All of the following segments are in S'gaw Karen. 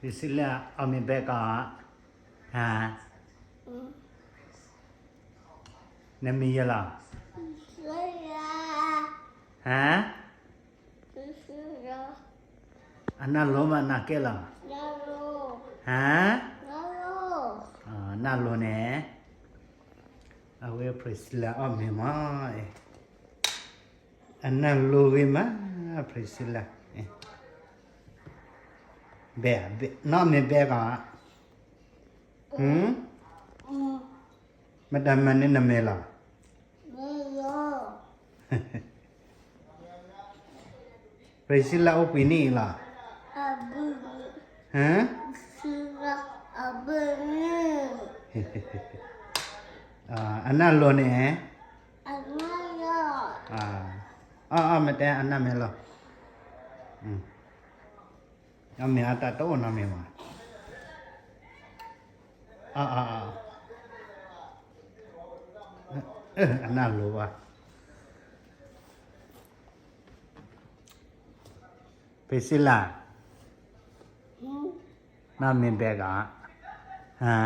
ယစံးလၢအီၣ်မ့ၤဘဲကီး, ဟါ, နမံၤယဲလီၤ, ဟါ, အနၢ်လိၤမးနၢ်ကဲလီၤ, ဟါ, နၢ်လိၤန့ၣ်, အဝဲ Priscilla အီၣ်မ့ၤမး, အနၢ်လိၤဂ့ၤမး Priscilla, ဘဲ, နီၢ်မ့ၤဘဲကီး, မတၤမၤန့ၢ်နမဲာ်လီၤ, Priscilla အိၣ်ပှဲၤနံၣ်အံၤလီၤ, ဟါ, အနၢ်လိၤန့ၣ်, အီၣ်အီၣ်မ့ၢ်တဲအနၢ်မ့ၢ်လီၤ, အီၣ်မ့ၤအတၢ်တအိၣ်နီတမံၤဘၣ်, အီၣ်အီၣ်, အနၢ်လိၤဘၣ်, Priscilla, နီၢ်မ့ၤဘဲကီး, ဟါ,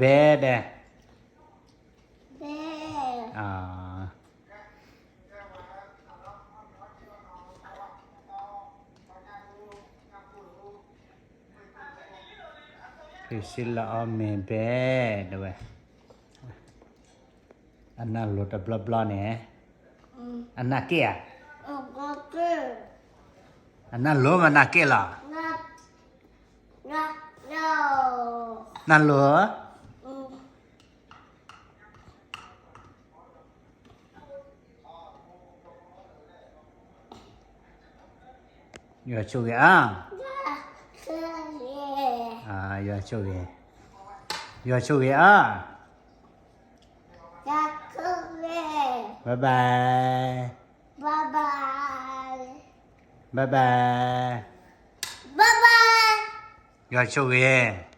ဘဲဒဲး, Priscilla အီၣ်မ့ၤဘဲ, တဲဝဲ, အနၢ်လိၤတဘျီဘျီန့ၣ်, အနၢ်ကဲဧါ, အနၢ်လိၤမးနၢ်ကဲလီၤ, နၢ်လိၤ, ယွၤဆိၣ်ဂ့ၤအါ, ယွၤဆိၣ်ဂ့ၤ, ယွၤဆိၣ်ဂ့ၤအါ, bye bye, bye bye, bye bye, ယွၤဆိၣ်ဂ့ၤ